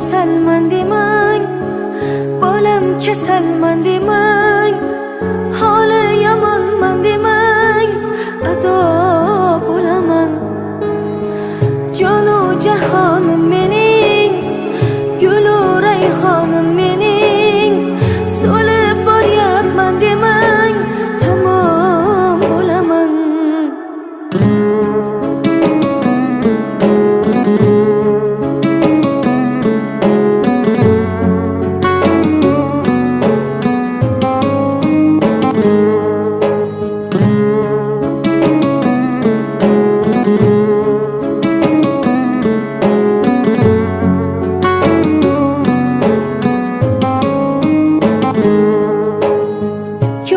Kasalman demang, bolam kasalman demang, holi yomonman demang, ado bo'laman. Jonu jahonim mening, gulu rayhonim mening, so'lib boryapman demang, tamom bo'laman.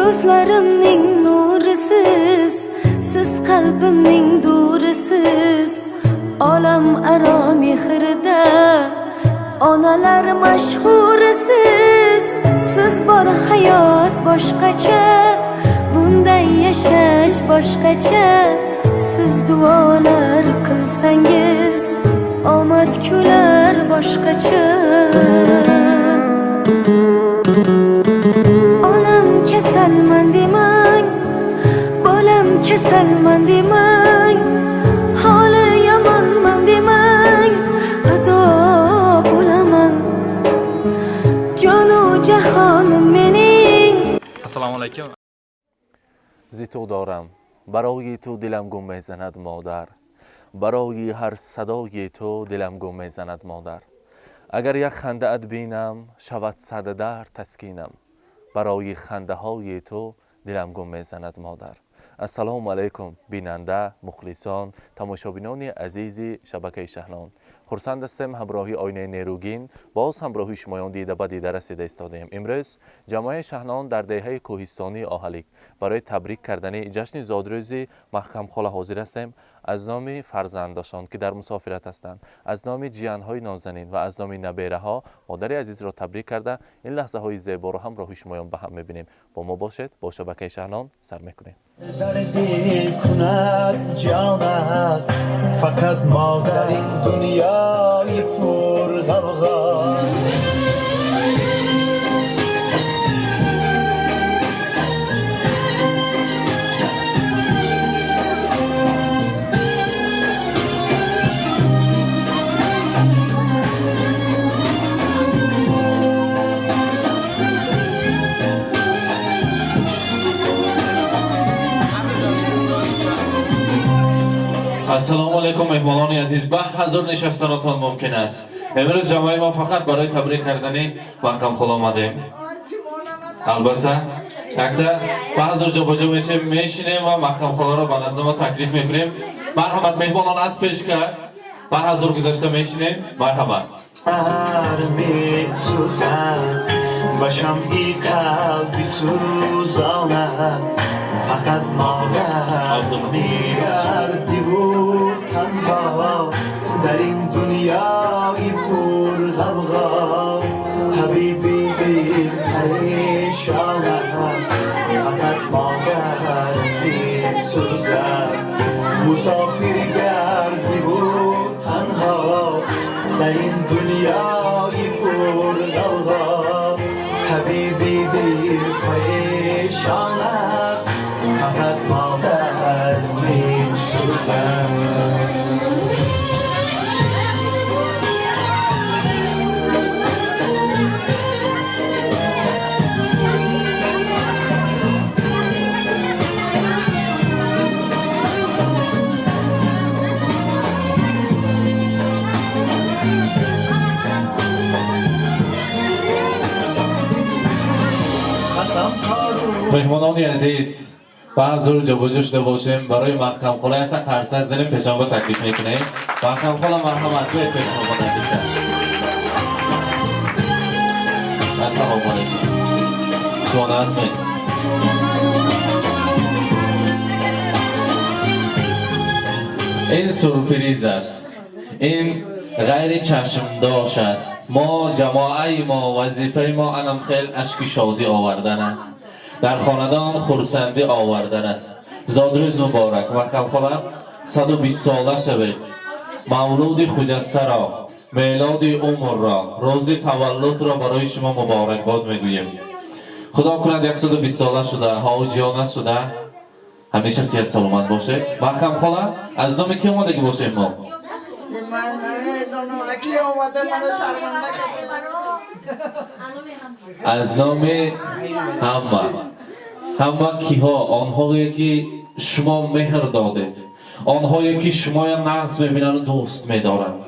Ko'zlarimning nurisiz, siz qalbimning durisiz, olam aro mehrida onalar mashhurisiz. Siz bor hayot boshqacha, bunday yashash boshqacha. Siz duolar qilsangiz, omad kular boshqacha. Onam kasalman demang, bolam kasalman demang, holi yomonman demang, ado bo'laman. Jonu jahonim mening. Assalomu alaykum. Зи ту дорам, барои ту дилам гум мезанад модар, барои ҳар садои ту дилам гум мезанад модар. Агар як хандаат бинам, шавад сад дард таскинам, барои хандаҳои ту дилам гум мезанад модар. Ассалому алайкум, бинанда, мухлисон, тамошобинони азизи шабакаи Шаҳнон. Хурсанд ҳастем ҳамроҳи оинаи нерӯгин боз ҳамроҳи шумоён дида ба дида расида истодаем. Имрӯз ҷамоаи Шаҳнон дар деҳаи кӯҳистонии Оҳалик барои табрик кардани ҷашни зодрӯзи Маҳкамхола ҳозир ҳастем. Аз номи фарзандошон, ки дар мусофират ҳастанд, аз номи ҷиянҳои нозанин ва аз номи набераҳо модари азизро табрик карда, ин лаҳзаҳои зеборо ҳамроҳи шумоён ба ҳам мебинем. Бо мо бошед, бо шабакаи Шаҳнон сар мекунем. Дарди кунад ҷонат фақат модар, ин дунёи пурғавғо. Ассалому алайкум, меҳмонони азиз, ба ҳазур нишастанатон мумкин аст. Имрӯз ҷамоаи мо фақат барои табрик кардани Маҳкамхола омадем. Албатта, якта ба ҳазур ҷобаҷо мешем, мешинем ва Маҳкамхоларо ба назди мо таклиф мекунем. Марҳамат, меҳмонон, аз пешка ба ҳазур гузашта мешинем. Марҳамат. Месӯзад ба шамъи қалби сӯзонад, фақат модар мегардиву танҳо дар ин дунёи пурғавғо, ҳабиби дил парешонад, фақат модар месӯзад. Мусофир гардиву танҳо дар ин дунёи пурғавғо, ҳабиби дил парешонад, фақат модар месӯзад. Қасам то рӯз Меҳмонони азиз, ба ҳазур ҷобаҷо шуда бошем. Барои Маҳкамхола якта қарсак занем, пешонба таклиф мекунем. Маҳкамхола, марҳамат, биёед пеш мо наздиктар. Ассалому алайкум. Шумо назме? Ин сюрприз аст, ин ғайри чашмдош аст. Мо ҷамоаи мо, вазифаи мо анам хел ашки шодӣ овардан аст, дар хонадон хурсандӣ овардан аст. Зодрӯз муборак, Маҳкамхола, 120 сола шавед. Мавлуди хуҷастаро Мелоди умрро, рӯзи таваллудро барои шумо муборакбод мегӯем. Худо кунад 120 сола шуда, ҳоҷиёна шуда, ҳамеша сиҳат саломат бошед. Маҳкам хола, аз номи ки омадагӣ бошем мо? Ман намедонам, ки омада маро шарманда кард. Аз номи ҳама. Ҳама киҳо, онҳое ки шумо меҳр додед, онҳое ки шумоя нағз мебинанду дӯст медоранд,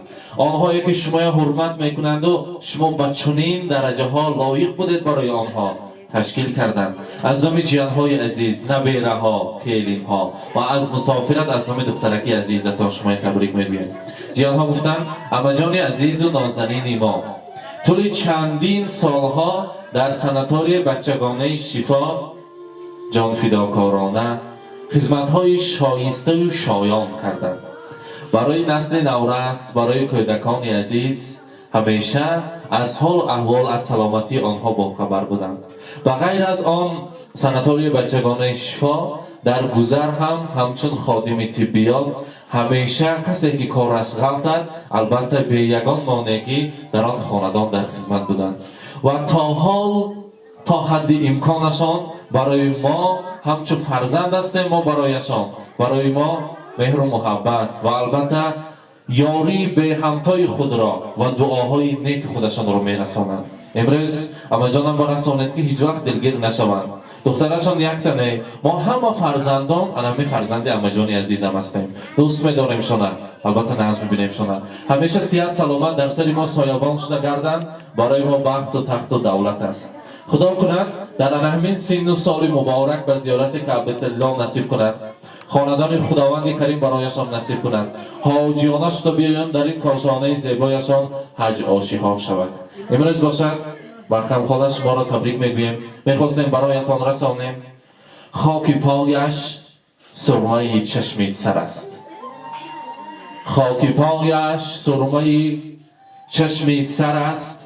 онҳое ки шумоя ҳурмат мекунанду шумо ба чунин дараҷаҳо лоиқ будед барои онҳо ташкил карданд. Аз номи ҷиянҳои азиз, набераҳо, келинҳо ва аз мусофират аз номи духтараки азизатон шумоя табрик мегӯем. Ҷиянҳо гуфтанд: амаҷони азизу нозанини мо тӯли чандин солҳо дар санатории бачагонаи Шифо ҷонфидокорона хизматҳои шоистаю шоён карданд. Барои насли наврас, барои кӯдакони азиз ҳамеша аз ҳолу аҳвол, аз саломатии онҳо бохабар буданд. Ба ғайр аз он, санатории бачагонаи Шифо дар гузар ҳам ҳамчун ходими тиббиёт ҳамеша касе ки кораш ғалтад, албатта бе ягон монеагӣ дар он хонадон дар хизмат буданд ва то ҳол то ҳадди имконашон барои мо ҳамчун фарзанд ҳастем. Мо барояшон, барои мо меҳру муҳаббат ва албатта ёрии беҳамтои худро ва дуоҳои неки худашонро мерасонанд. Имрӯз амаҷонам барасонед, ки ҳеҷ вақт дилгир нашаванд. Духтарашон якта не, мо ҳама фарзандон анами фарзанди амаҷони азизам ҳастем, дӯст медоремшона, албатта нағз мебинемшона. Ҳамеша сиҳат саломат дар сари мо соябон шуда гарданд, барои мо бахту тахту давлат аст. Худо кунад дар ана ҳамин синну соли муборак ба зиёрати Каъбатулло насиб кунад, хонадони Худованди Карим барояшон насиб кунад, ҳоҷиёна шуда биёянд, дар ин кошонаи зебояшон ҳаҷ ошиҳо шавад. Имрӯз бошад, Маҳкамхона, шуморо табрик мегӯем. Мехостем бароятон расонем: хоки пояш сурмаи чашми сар аст, хоки пояш сурмаи чашми сар аст,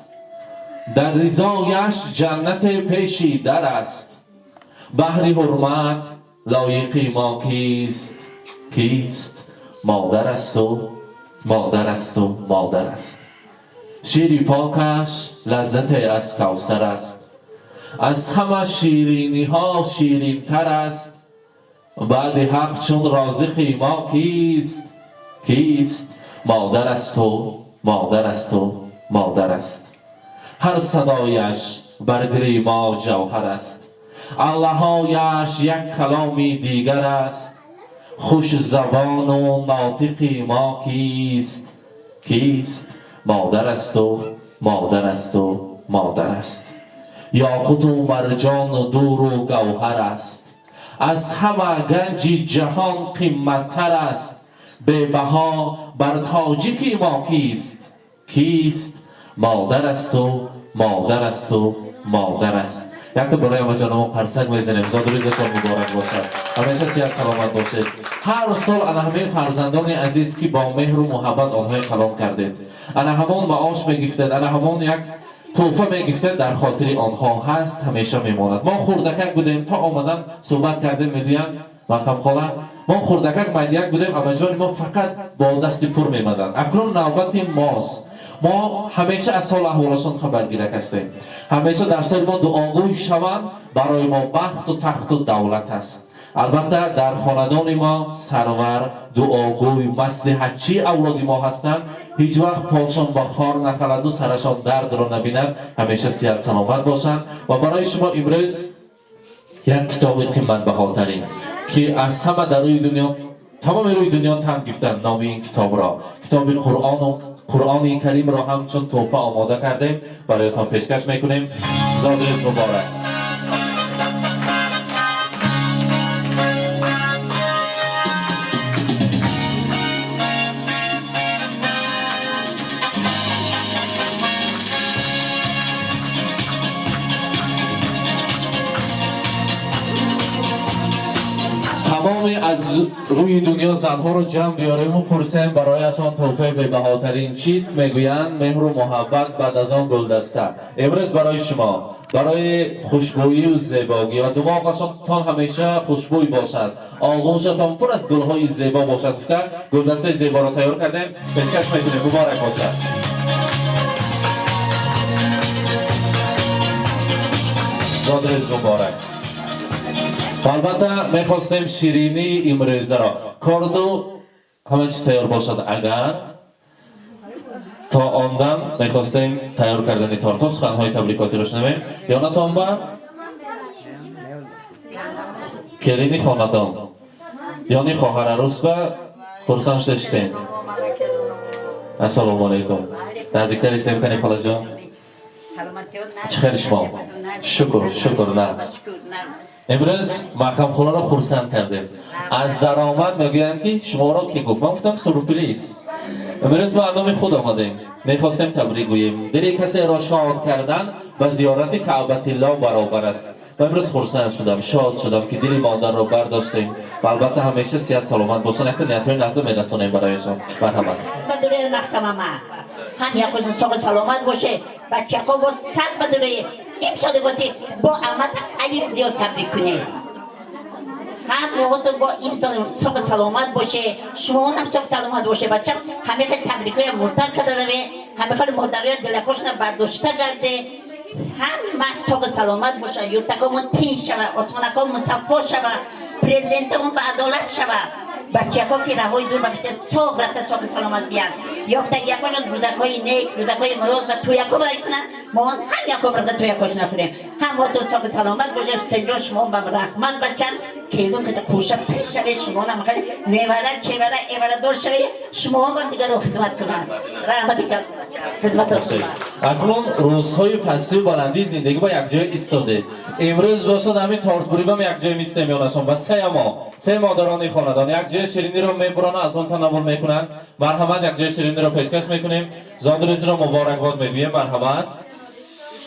дар ризояш ҷаннате пеши дар аст. Баҳри ҳурмат лоиқи мо кист, кист? Модар асту, модар асту, модар аст. Шири покаш лаззате аз Кавсар аст, аз ҳама шириниҳо ширинтар аст. Баъди Ҳақ чун розиқи мо кист, кист? Модар асту, модар асту, модар аст. Ҳар садояш бар дили мо ҷавҳар аст, аллаҳояш як каломи дигар аст. Хушзабону нотиқи мо кист, кист? Модар асту, модар асту, модар аст. Ёқуту марҷону дуру гавҳар аст, аз ҳама ганҷи ҷаҳон қимматтар аст. Бебаҳо бар тоҷики мо кист, кист? Модар асту, модар асту, модар аст. Якта барои амаҷонамо қарсак мезанем. Зодрӯзашон муборак бошад, ҳамеша сиҳат саломат бошед. Ҳар сол ана ҳамин фарзандони азиз, ки бо меҳру муҳаббат онҳои калон кардед, ана ҳамон маош мегифтед, ана ҳамон як тӯҳфа мегифтед, дар хотири онҳо ҳаст, ҳамеша мемонад. Мо хурдакак будем, то омадан суҳбат кардем, мегӯянд Маҳкамхола, мо хурдакак майдияк будем, амаҷони мо фақат бо дасти пур мемаданд. Акнун навбати мост. Мо ҳамеша аз ҳол аҳволашон хабаргирак ҳастем, ҳамеша дар сари мо дуогӯй шаванд, барои мо бахту тахту давлат аст. Албатта, дар хонадони мо сарвар, дуогӯй, маслиҳатчии авлоди мо ҳастанд. Ҳеҷ вақт пошон ба хор нахаладу сарашон дардро набинад, ҳамеша сиҳат саломат бошанд. Ва барои шумо имрӯз як китоби қиматбаҳотарин, ки аз ҳама дар рӯи дунё, тамоми рӯи дунё тан гифтанд номи ин китобро, китоби Қуръону Қуръони Каримро ҳамчун тӯҳфа омода кардем, бароятон пешкаш мекунем. Зодрӯз муборак! Тамоми аз рӯи дунё занҳоро ҷамъ биёрему пурсем, барояшон тӯҳфаи бебаҳотарин чист, мегӯянд меҳру муҳаббат, баъд аз он гулдаста. Имрӯз барои шумо, барои хушбӯию зебогӣ ва думоғашонтон ҳамеша хушбӯй бошад, оғӯшатон пур аз гулҳои зебо бошад гуфта, гулдастаи зеборо тайёр кардем, пешкаш мекунем. Муборак бошад! Зодрӯз муборак. Албатта, мехостем ширинии имрӯзаро корду ҳама чиз тайёр бошад, агар то он дам мехостем тайёр кардани тортҳо, суханҳои табрикотиро шунавем. Ёнатон ба келини хонадон, ёни хоҳарарӯс ба хурсанд шуда шитем. Ассалому алайкум. Наздиктар истем, кани, холаҷон. Чӣ хел шумо? Шукр, шукр, нағз. Имрӯз маҳкамхонаро хурсанд кардем. Аз даромад мегӯянд, ки шуморо ки гуфт, ман гуфтам сюрприз. Имрӯз ба номи худ омадем, мехостем табрик гӯем. Дили касеро шод кардан ба зиёрати Каъбатилло баробар аст. Ва имрӯз хурсанд шудам, шод шудам, ки дили модарро бардоштем. Ва албатта, ҳамеша сиҳат саломат бошанд. Якта ниятҳои лаҳза мерасонем барояшон. Марҳамат. Ҳам якозун соғ саломат боше, бачако бо сад бадуре имсолиготи бо албатта аид зиёд табрик кунед. Ҳам моҳотон бо имсол соғ саломат боше, шумоонам соғ саломат боше, бачам. Ҳамин хел табрикоя муртар карда раве, ҳамин хел модароя дилакошона бардошта гарде. Ҳама соғ саломат боша, юртакомон тинч шава, осмонаком мусаффо шава, президентамон ба адолат шава, бачако ки раҳои дур бахшида соғ рафта, соғи саломат биянд, ёфтагиякошон рӯзакҳои нек, рӯзакҳои муроз ва тӯяко кунанд. Моон ҳам яком рафта тӯякошона кунем. Ҳамотон соғи саломат боша. Ҳусенҷон, шумо ба раҳмат, бачам. Келун када кӯша пеш шаве, шумонам хеле невара, чевара, эварадор шаве, шумоам дигаро хизмат кунанд. Раҳмати хизматон. Акнун рӯзҳои пастию баландии зиндагӣ ба якҷоя истодед. Имрӯз бошад, ҳамин тортбурибам якҷоя мистем ёнашон ва сеямо се модарони хонадон якҷоя шириниро мебуранд, аз он танаввул мекунанд. Марҳамат, якҷоя шириниро пешкаш мекунем, зодрӯзро муборакбод мегӯем. Марҳамат.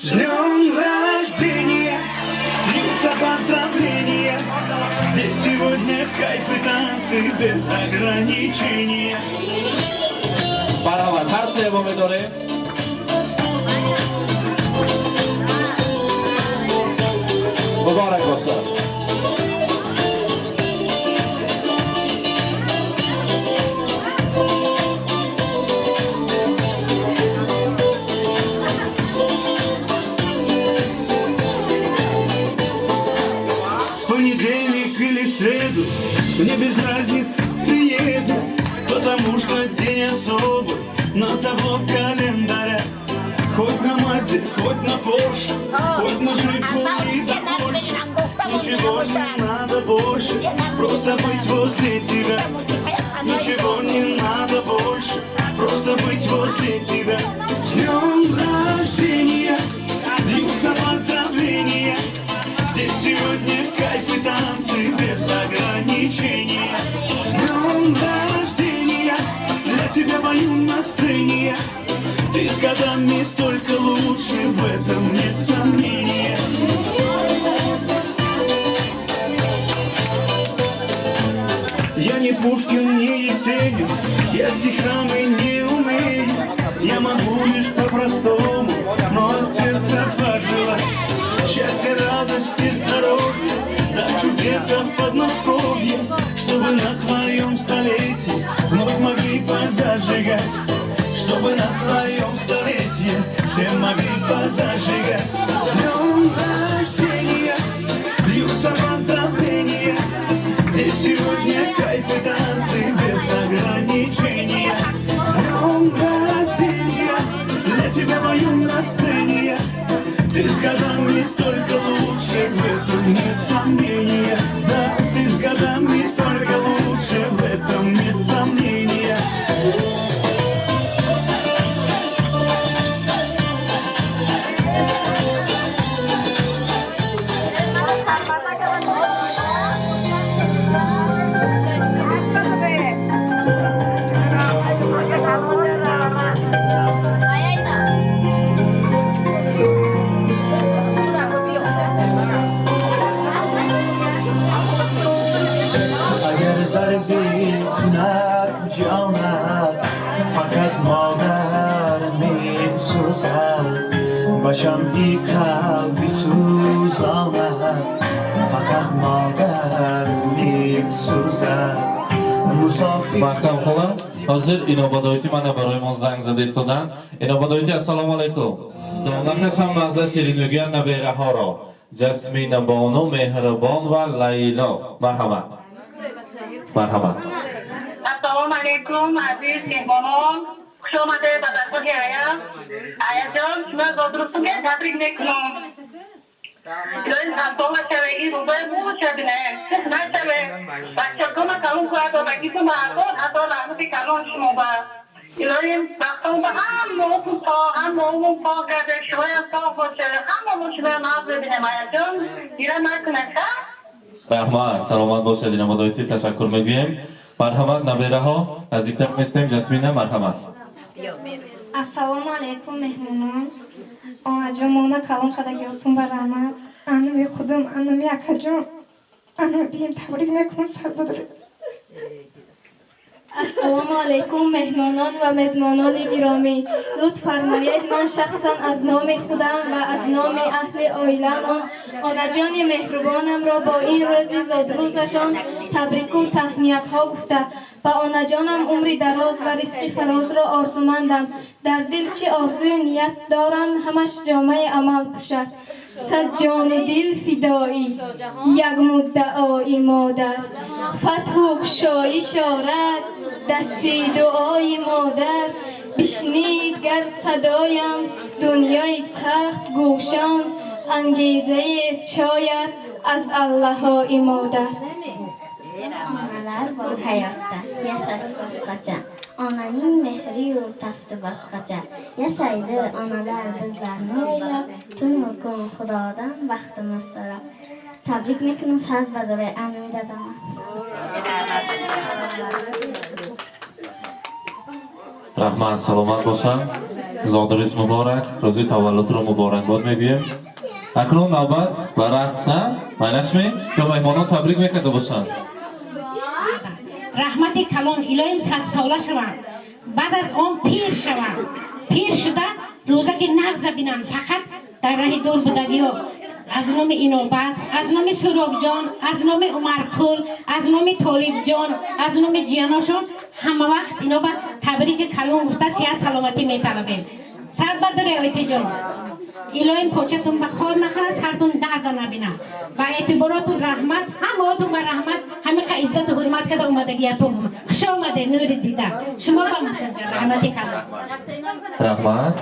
С днем рождения, льются поздравления. Здесь сегодня кайф и танцы без ограничения. Марҳамат, ҳар сеямо медорем. Муборак бошад. В понедельник или среду, мне без разницы, приеду, потому что день особый на табло календаря. Хоть на Мазде, хоть на Порше, хоть на Жигули да больше. Ничего не надо больше, просто быть возле тебя. Ничего не надо больше, просто быть возле тебя. С днем рождения, льются поздравления. Здесь сегодня кайф и танцы без ограничения. С днем рождения, для тебя пою на сцене. Ты с годами только лучше, в этом нет сомнения. Я не Пушкин, не Есенин, я стихами не умею. Я могу лишь по-простому, но от сердца пожелать счастья, радости, здоровья, дачу где-то в Подмосковье, чтобы на твоем столетии вновь могли позажигать, чтобы на твоем столетии все могли позажигать. С днем рождения, льются поздравления. Здесь сегодня кайф и танцы без ограничения. С днем рождения, для тебя пою на сцене. Ты с годами только лучше, в этом нет сомнения. Да, ты с годами только лучше, в этом нет сомнения. Агар дарди кунад ҷонат, фақат модар месӯзад. Ба шамъи қалби сӯзонат, фақат модар месӯзад. Мусофир Маҳкам хола, ҳозир инобадоити мана барои мо занг зада истоданд. Инобадоити, ассалому алайкум. Донакаш ҳам мағза ширин мегӯянд набераҳоро. Ҷасмина бону, Меҳрибон ва Лайло. Марҳамат, марҳамат. Ассалому алайкум, азиз меҳмонон, хуш омадед ба даргоҳи ая. Аяҷон, шумо зодрӯзтонга табрик мекунам. Илоҳи садсола шаве, ин рӯзои буша бинем, сих нашаве, бачакона калон кунад, додагитон ба ҳазор ҳазор раҳмати калон шумо ба. Илоҳи бахтон ба ҳамаотон соғ, ҳамаомон соғ гарде, шумоям соғ боше, ҳамаомон шумоя нағз бибинем, аяҷон, гира накунед, ха? Раҳмат, саломат бошед, инамадоити ташаккур мегӯем. Марҳамат, набераҳо, наздиктар местем. Ҷасмина, марҳамат. Ассалому алайкум, меҳмонон. Онаҷон, мона калон қадагиётун ба раҳмат. Ануми худум, ануми акаҷон, ануми бием табрик мекунам, сад будуред. Ассалому алайкум, меҳмонон ва мезмонони гиромӣ. Лутф фармоед, ман шахсан аз номи худам ва аз номи аҳли оиламон онаҷони меҳрубонамро бо ин рӯзи зодрӯзашон табрику таҳниятҳо гуфта, ба онаҷонам умри дароз ва ризқи фарозро орзумандам. Дар дил чӣ орзую ният доранд, ҳамаш ҷомаи амал пӯшад. Сад ҷони дил фидоӣ як муддаои модар, фатҳу кушоиш орад дасти дуои модар. Бишнид гар садоям дунёи сахт гӯшон, ангезаест шояд аз аллаҳои модар. Onalar bor hayotda, yashash boshqacha. Onaning mehriyu tafti boshqacha. Yashaydi onalar bizlarni o'ylab, tunu kun Xudodan baxtimiz so'rab. Tabrik mekунам, сад бадорай анми дадама. Раҳмат, саломат бошанд. Зодрӯз муборак, рӯзи таваллудро муборакбод мегӯем. Акнун навбат ба рақс, майнашме ё меҳмонон табрик мекарда бошанд? Раҳмати калон, илоҳим садсола шаванд, баъд аз он пир шаванд, пир шуда рӯзаки нағза бинанд. Фақат дар раҳи дур будагиё аз номи Инобат, аз номи Суробҷон, аз номи Умарқул, аз номи Толибҷон, аз номи ҷияношон ҳама вақт иноба табрики калон гуфта, сиҳат саломатӣ металабем. Сад бадуре, ойтиҷон, илоҳим початун ба хор нахӯрад, сартун дарда набинад. Ба эътиборотун раҳмат, ҳамаотун ба раҳмат, ҳамиқа иззату ҳурмат карда омадагиятон. Хуш омаде, нури дида. Шумо ба раҳмати калон. Раҳмат.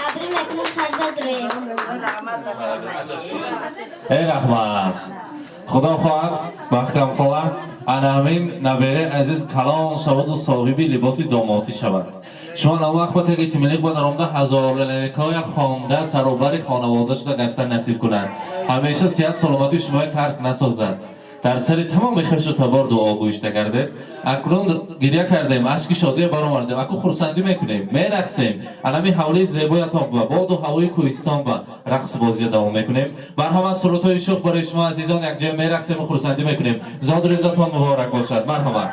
Табрик мекунам, сад бадорай. Эй, раҳмат. Худо хоҳад, маҳкам хола, ана ҳамин набераи азиз калон шаваду соҳиби либоси домодӣ шавад. Шумо наввақт ба теги чимилиқ ба даромада ҳазорлелакоя хонда, саробари хонавода шуда гаштан насиб кунад. Ҳамеша сиҳат саломатии шумоя тарк насозад. Дар сари тамоми хешу табор дуо гӯишта гардед. Акнун гиря кардем, ашки шодия баромардем, аку хурсандӣ мекунем, мерақсем. Анами ҳавлии зебоятон ба боду ҳавои кӯҳистон ба рақсу бозия давом мекунем. Марҳамат, сурудҳои шӯх барои шумо азизон, якҷоя мерақсему хурсандӣ мекунем. Зодрӯзатон муборак бошад. Марҳамат.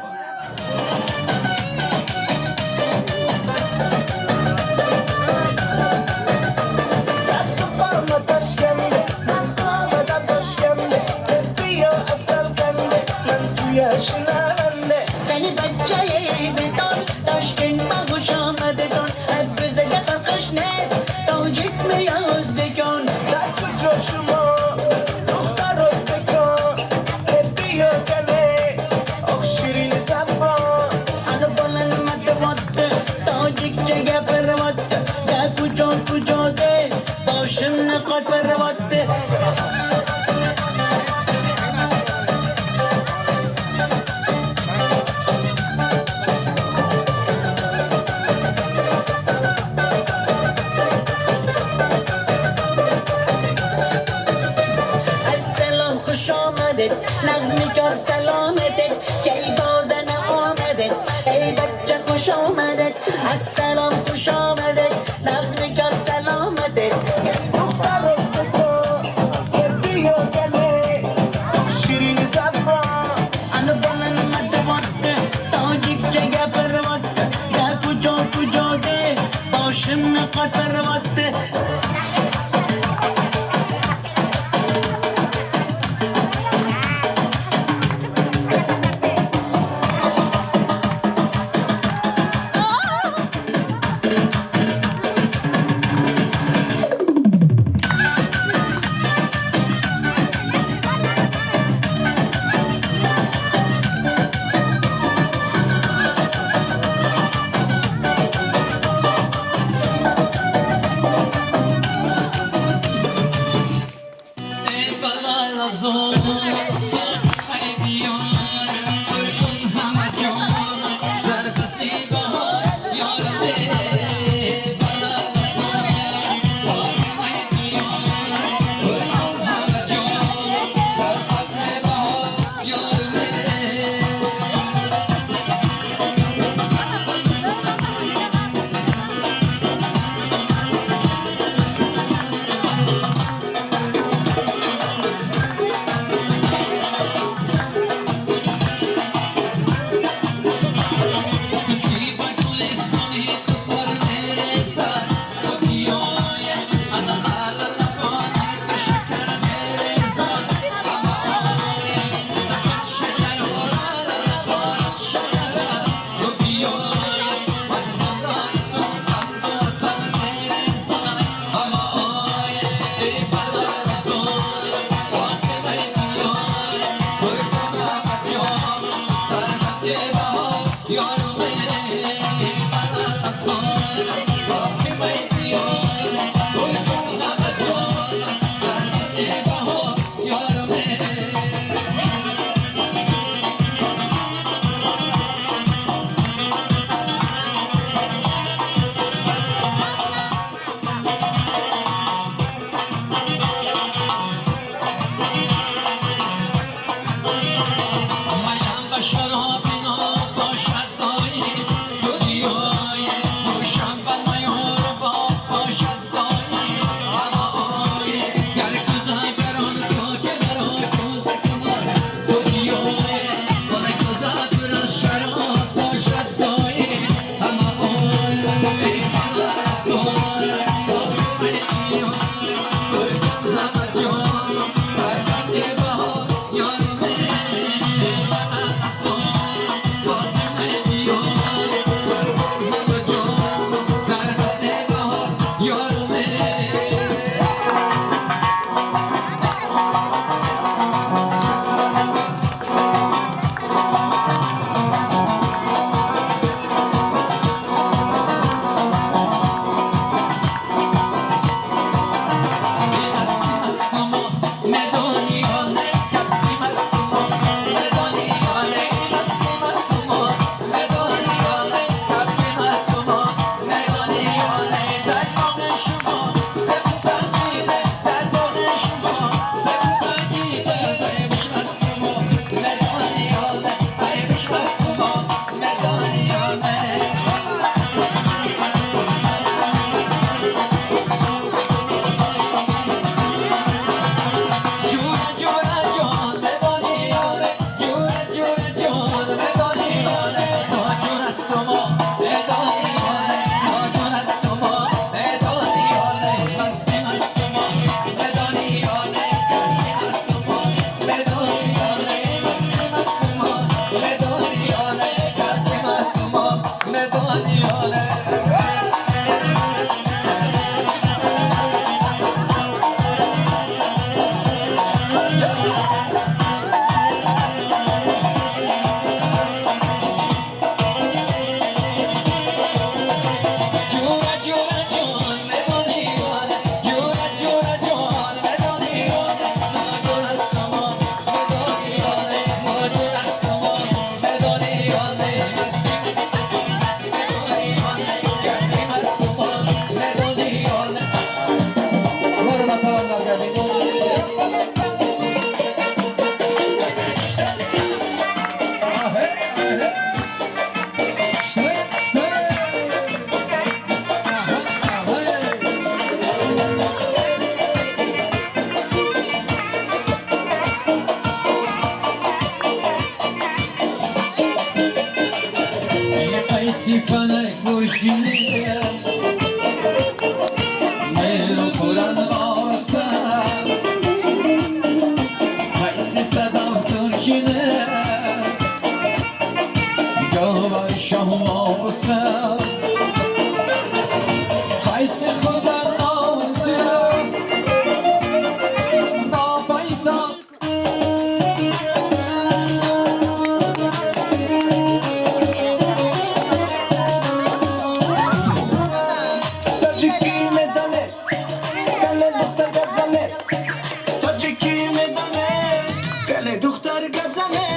Тоҷикӣ медонед, Кане духтар гап зане.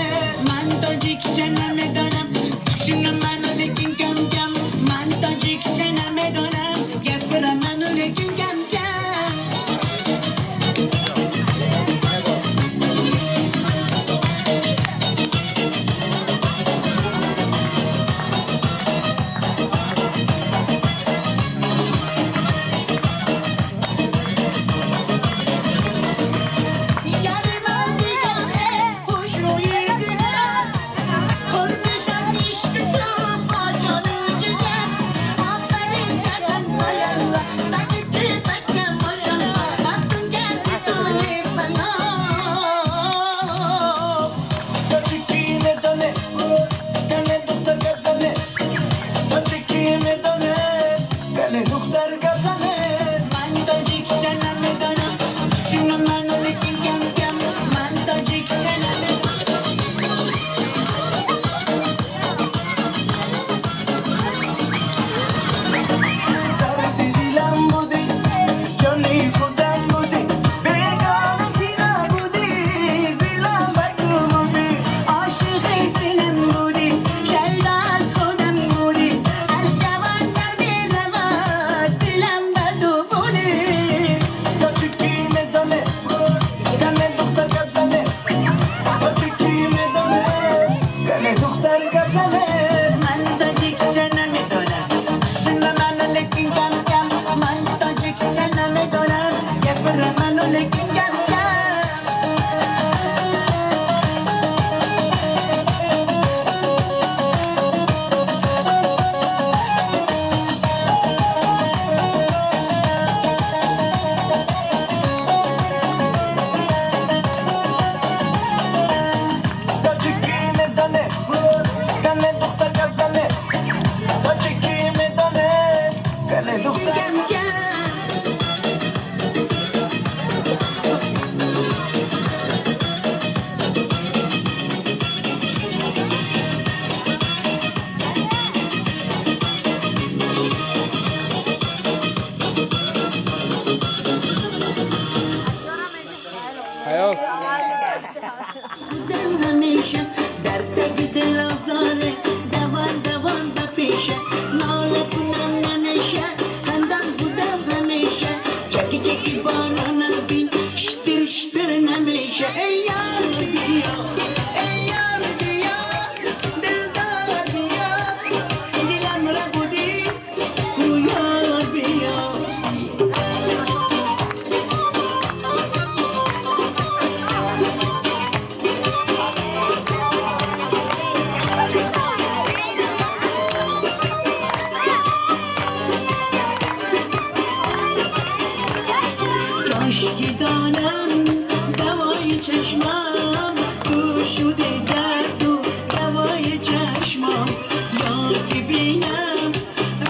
Ман тоҷикча намедонам, тушуна ману, лекин кам кам. Ман тоҷикча намедонам, гапира ману, лекин кам кам. Яри ман нигоҳе хушрӯи дилам, хурмешад ишқи ту бо ҷону ҷигар. Офарин касан, таҷики бача, мошалло, мафтунгар ту бано. Тоҷикӣ медоне, кане духтар гап зане. Тоҷикӣ медоне, кане духтар гап зане. Ман тоҷикча намедонам, тушуна ману, лекин кам кам. Ман тоҷикча намедонам. Дарди дилам будӣ, ҷони худам будӣ, бегонагӣ набудӣ, дилам ба ту будӣ. Ошиқи дилам будӣ, шайдо аз худам будӣ, аз ҷавон дар меравад, дилам ба ту будӣ. Тоҷикӣ медоне, кане духтар гап зане. Тоҷикӣ медоне, кане духтар гап зане. Ман тоҷикча намедонам, тушуна ману, лекин кам кам. Ман тоҷикча намедонам, гапира ману, лекин кам кам. Тоҷикӣ медоне, кане духтар гап зане. Тоҷикӣ медоне, кане духтар Кам кам. Будам ҳамеша дар таги дил озоре, давон давон ба пеша, нола кунам намеша, ҳамдам будам ҳамеша, чаки чаки борона бин, штир штир намеша. Эй ёр биё, эй ёр биё, дилдор биё, дилам рабудӣ, гӯёр биё. Кошки донам давои чашмам, ту шуди дарду давои чашмам, ё ки бинам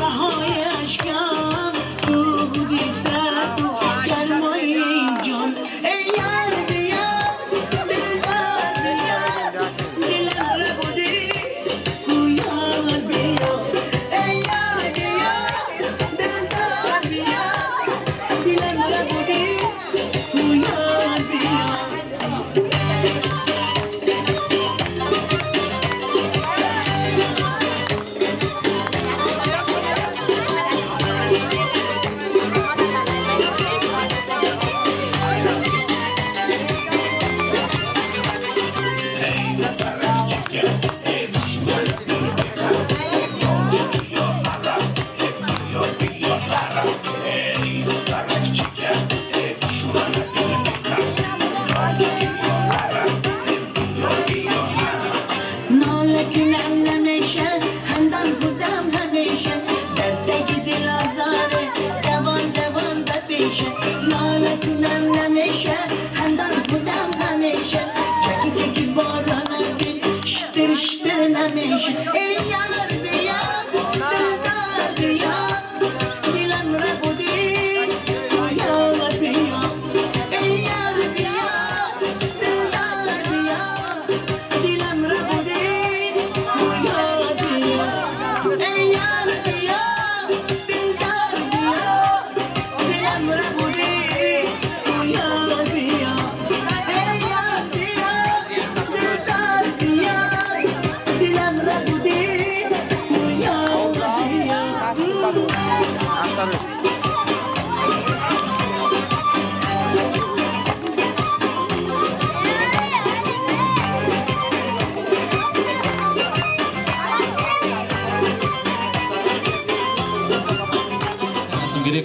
раҳои ашкам, ту буди сарду гармои ҷон. Эй ёр биё, дилдор биё, дилам рабудӣ, гӯёр биё. Эй ёр биё, дилдор биё, дилам рабудӣ, гӯёр биё. Нола кунам намеша, ҳамдам будам ҳамеша, дар таги дил озоре, давон давон ба пеша, нола кунам намеша, ҳамдам будам ҳамеша, чаки чаки борона бин, штир штир намеша. Эй ёр биё, дилдор биё, дилам рабудӣ, ёр биё. Эй ёр биё, дилдор биё, дилам рабудӣ, ёр биё. Эй ёр биё, дилдор биё, дилам рабудӣ, ёр биё. Эй ёр биё,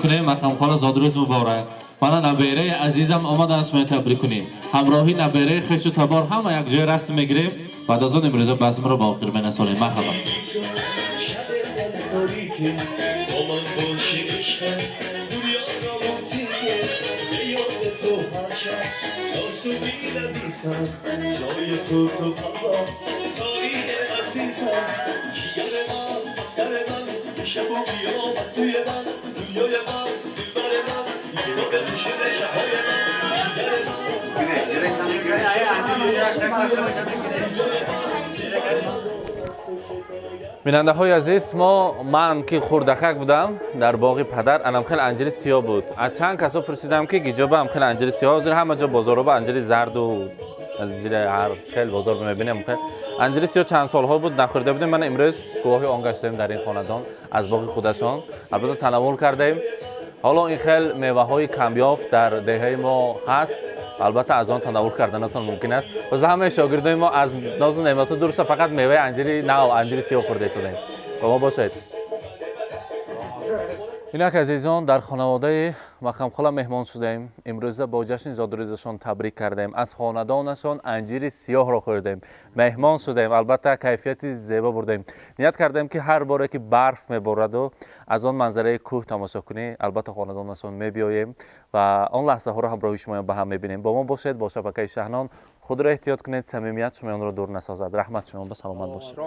мекунем. Мақамхола, зодрӯз муборак! Мана набераи азизам омаданд, шумо табрик кунем. Ҳамроҳи набераи хешу табор ҳама як ҷоя расм мегирем. Баъд аз он имрӯза базмро ба охир мерасонем. Марҳабо. با من باشی عشقم دنیا رومانتیکه به یاد تو هر شب تا صبحی ندیسم جای تو تو قلبم تارین عزیزم جگر من سر من شب و بیا سوی من دنیای من دلبر من تو بنشین شبهای من جگر من. Бинандаҳои азиз, мо ман ки хурдакак будам, дар боғи падар анам хел анҷири сиёҳ буд. Аз чанд касо пурсидам, ки гиҷоба ам хел анҷири сиёҳ. Ҳозир ҳама ҷо бозорҳо ба анҷири зарду анҷири ҳар хел бозор мебинем. Хел анҷири сиёҳ чанд солҳо буд нахӯрда будем. Мана имрӯз гувоҳи он гаштаем, дар ин хонадон аз боғи худашон албатта танаввул кардаем. Ҳоло ин хел меваҳои камёфт дар деҳаи мо ҳаст, албатта аз он танаввул карданатон мумкин аст. Боз ҳамаи шогирдои мо аз нозу неъматҳо дур шуда, фақат меваи анҷири нав, анҷири сиёҳ хӯрда истодаем. Бо мо бошед. Инак, азизон, дар хонаводаи Мақамхола меҳмон шудаем. Имрӯза бо ҷашни зодрӯзашон табрик кардаем, аз хонадонашон анҷири сиёҳро хӯрдем, меҳмон шудаем, албатта кайфияти зебо бурдаем. Ният кардаем, ки ҳар боре ки барф мебораду аз он манзараи кӯҳ тамошо кунӣ, албатта хонадонашон мебиёем ва он лаҳзаҳоро ҳамроҳи шумоён ба ҳам мебинем. Бо мо бошед, бо шабакаи Шаҳнон. Худро эҳтиёт кунед, самимият шумоёнро дур насозад. Раҳмат шумоён, ба саломат бошед.